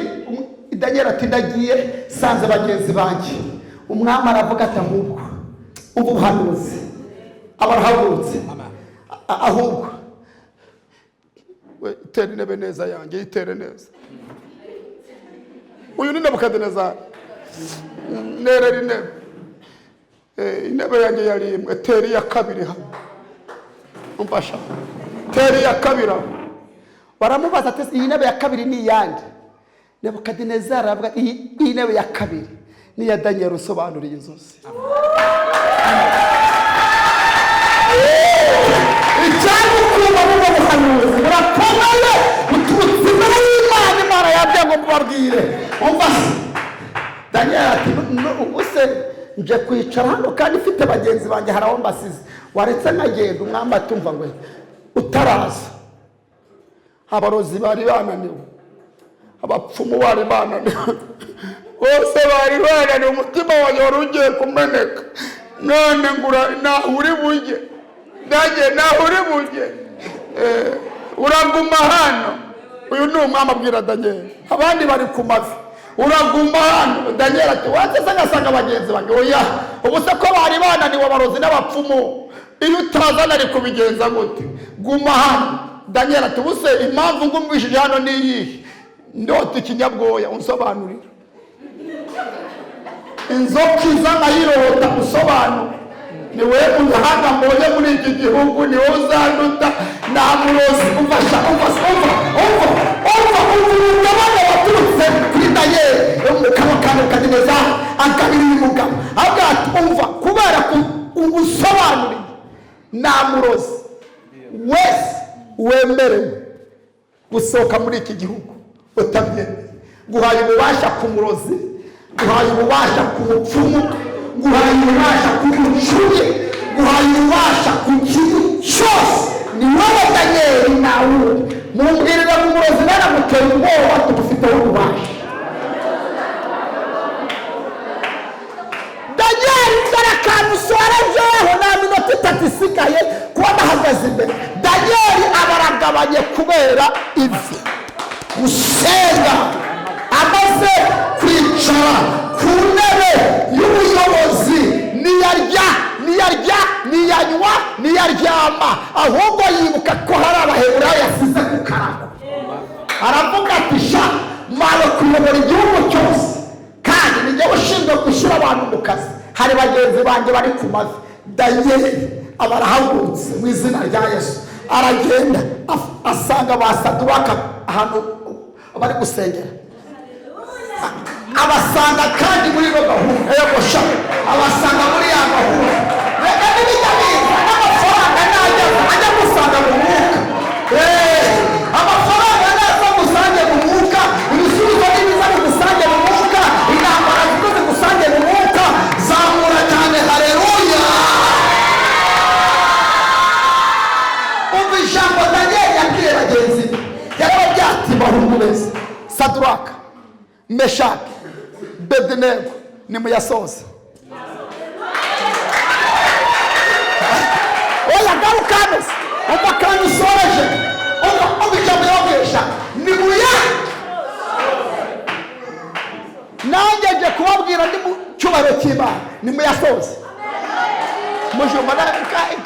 Daniel ati: "Ndagiye, sanze bagenzi banjye." Umwami aravuga ati: "Ahubwo ubu buhanuzi." Aba arahagurutse. Ahubwo we itere intebe neza yanjye, itere neza. Uyu ni Nebukadinezari, nerera intebe. Intebe yanjye yari imwe, tera iya kabiri hano, umfasha, tera iya kabiri aho. Baramubaza ati: "Iyi ntebe ya kabiri ni iyande?" Nebukadinezari aravuga: "Iyi ntebe ya kabiri ni iya Daniel usobanuriye inzozi." Icyagukuma buno buhanuzi burakomeye, buturutse imbere y'Imana. Imana yabwiye ngo mubabwire. Umva se, Daniel ati: "Ubu se nje kwicara hano kandi mfite bagenzi banjye, hari aho mbasize, waretse nkagenda?" Umwami atumva ngo utaraza, abarozi bari bananiwe, abapfumu bari bananiwe. Bose bari bananiwe, umutima wanjye wari ugiye kumeneka. None ngura naho uri bujye, nanjye naho uri bujye, uraguma hano. Uyu ni umwami abwira Daniel, abandi bari ku mavi, uraguma hano. Daniel ati watse se ngasanga bagenzi banjye? Oya, ubu se ko bari bananiwe abarozi n'abapfumu, iyo utaza nari kubigenza gute? Guma hano. Daniel ati ubuse impamvu ngumvishije hano ni iyihe? Ndota ikinyabwoya, unsobanurira inzoka iza nkayirota, usobanura. Ni wowe muhanga mbonye muri iki gihugu, ni wowe uzanduta, nta murozi. Umva sha, umva umva umva umva umva umugabane waturutse kuri Daniel umugabo Nebukadineza agabira uyu mugabo, avuga ati umva, kubera ko ubusobanuriye, nta murozi wese wemerewe gusohoka muri iki gihugu utabyemeye. Guhaye ububasha ku murozi, guhaye ububasha ku mupfumu, guhaye ububasha ku mucuye, guhaye ububasha ku kintu cyose. Ni wowe Daniel, nawe mumbwirira mu murozi banamutera ubwoba, tugufiteho ububasha. Daniel, dore akantu usorejeho, nta minota itatu isigaye kuba nahagaze imbere. Daniel abaragabanye kubera ivi gusenga, amaze kwicara ku ntebe y'ubuyobozi, ntiyarya, ntiyarya, ntiyanywa, ntiyaryama, ahubwo yibuka ko hari Abaheburayo yasize ku karago. Aravuga ati sha, mawe kuyobora igihugu cyose, kandi ni njyewe ushinzwe gushyira abantu mu kazi, hari bagenzi banjye bari ku mavi. Daniel aba arahagurutse mu izina rya Yesu, aragenda asanga ba Saduraka ahantu bari gusengera, abasanga kandi muri iyo gahunda yogosha, abasanga muri ya gahunda. Reka n'ibijya biza n'amafaranga najya ajya gusanga mu mwuka, amafaranga naza gusange mu mwuka, ibisubizo n'ibiza bigusange mu mwuka, intambara zizo zigusange mu mwuka. Zamura cyane haleluya. Umva ijambo Daniel yabwiye bagenzi be, yarababwiye ati bahungu beza, Saduraka, Meshaki, Bedenego, nimuyasoze. Oya, garuka hano, umva akantu usoreje, umva ijambo yababwiye, nimuya. Nanjye nje kubabwira ndi mu cyubahiro cy'Imana, nimuyasoze. Mujumba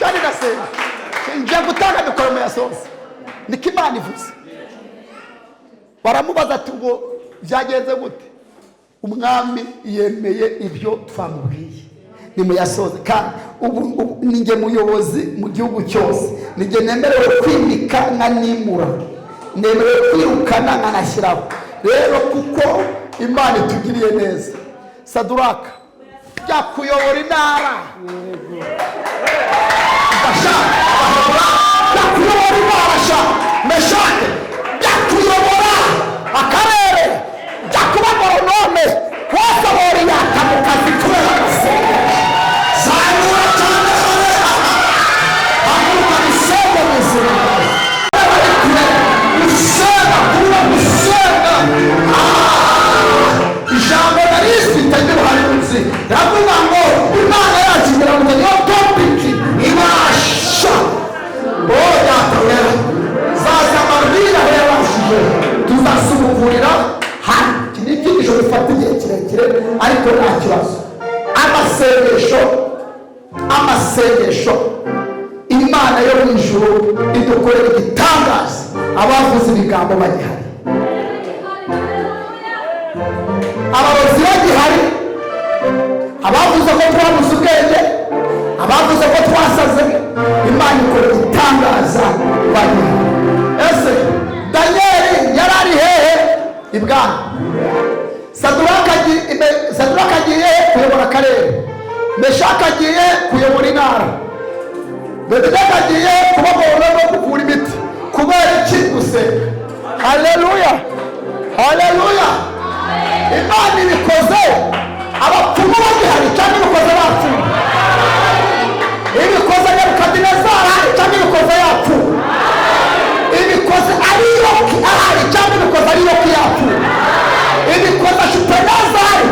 kandi ndasenga, nje gutanga mikoro, muyasoze. Niko Imana ivuze. Baramubaza ati ubwo byagenze gute? Umwami yemeye ibyo twamubwiye, nimuyasoze. Kandi ubu ni njye muyobozi mu gihugu cyose, ni njye nemerewe kwimika nkanimura, nemerewe kwirukana nkanashyiraho. Rero kuko Imana itugiriye neza, Saduraka jya kuyobora intara, jya kuyobora intara, sha Meshake jya kuyobora akarere, jya kuba goronome, hose boriyata mu kazi kubera gusenga. Zamura cyane haguruka, bisenge mu izina bari kure gusenga, kuba gusenga. Ijambo nari rifite ry'ubuhanuzi riravuga ngo Imana yacu igira ngo niyo topiki ibasha. Oh data wera, zaza amabwiriza aho yabashije, tuzasubukurira hano. Iki ni icyigisho gifata igihe kirekire, ariko nta kibazo. Amasengesho, amasengesho, Imana yo mu ijuru idukorera igitangaza. Abavuze ibigambo bagihari, abarozi bagihari, abavuze ko twabuze ubwenge, abavuze ko twasaze, Imana ikora igitangaza bagihari. Ese Daniel yari ari hehe? Ibwami. Saduraka agiye kuyobora akarere, Meshaki agiye kuyobora intara, Bedenego agiye kubagorora no kuvura imiti. Kubera iki? Gusenga. Haleluya, haleluya. Imana ibikoze abapfumu bagihari cyangwa ibikoze bapfuye? Ibikoze Nebukadinezari ahari cyangwa ibikoze yapfuye? Ibikoze Ariyoki ahari cyangwa ibikoze Ariyoki yapfuye? Ibikoze Ashipenazi ahari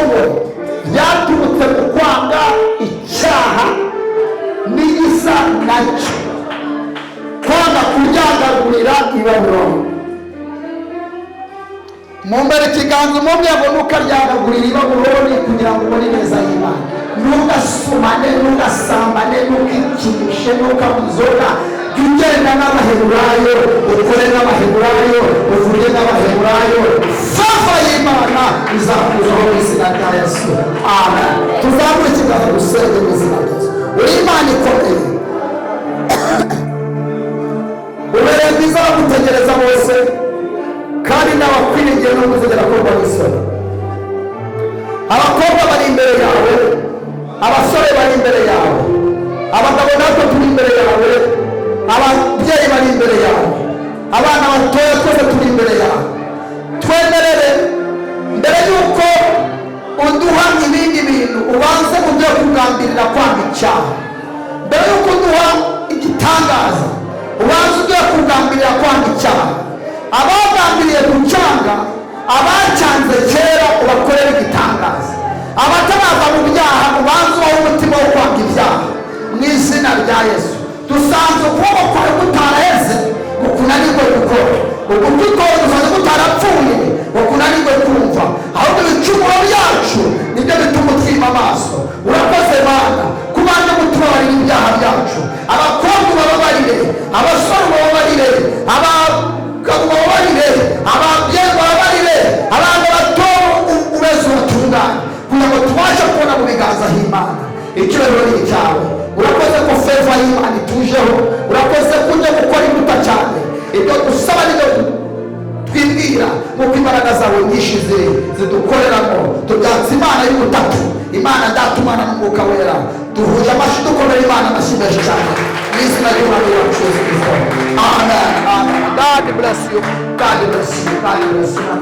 Ibicumuro byaturutse mu kwanga icyaha n'igisa nacyo, kwanga kuryagagurira i Babuloni. Mumbere ikiganza, umubye ngo ntukaryagagurira i Babuloni kugira ngo ubone ineza y'Imana. Ntugasumane, ntugasambane, ntukikinishe, ntukanywe inzoga. Jya ugenda n'Abaheburayo, ukore n'Abaheburayo, uvuge n'Abaheburayo. Favor y'Imana izakuzaho mu izina rya Yesu, amen. Tuzamure ikiganza dusenge mu izina rya Yesu. Uri Imana ikomeye, ubereye bwiza bagutegereza bose, kandi n'abakwiringiye no kuzigera korwa n'isoni. Abakobwa bari imbere yawe, abasore bari imbere yawe, abagabo natwe turi imbere yawe, ababyeyi bari imbere yawe, abana batoya twese turi imbere yawe. Twemerere, mbere y'uko uduha ibindi bintu, ubanze ujye kugambirira kwanga icyaha. Mbere y'uko uduha igitangaza, ubanze ujye kugambirira kwanga icyaha. Abagambiriye gucanga, abacyanze kera, ubakorere igitangaza. Abatarava mu byaha, ubanze ubahe umutima wo kwanga ibyaha mu izina rya Yesu. Dusanze ukuboko kwawe kutaraheze ngo kunanirwe gukora, ugutwi kwawe dusanze kutarapfuye ngo kunanirwe kumva, ahubwo ibicumuro byacu nibyo bituma utwima amaso. Urakoze Mana kubanje kutubabarira ibyaha byacu. Abakobwa ubababarire, abasore ubababarire, abagabo ubababarire, ababyeyi ubababarire, abana bato ubeze ubatunganye kugira ngo tubashe kubona mu biganza h'Imana. Icyubahiro ni icyawe. Urakoze ko favor y'Imana itujeho. Urakoze ko ujya gukora imbuto cyane. Ibyo dusaba nibyo twibwira, nk'uko imbaraga zawe nyinshi zidukoreramo. Tubyatsa Imana y'ubutatu, Imana Data, Umwana n'Umwuka Wera. Duhuje amashyi, dukomera Imana amashyi menshi cyane mu izina ry'Umwami wacu Yesu Kristo, amen, amen. God bless you, God bless you, God bless you.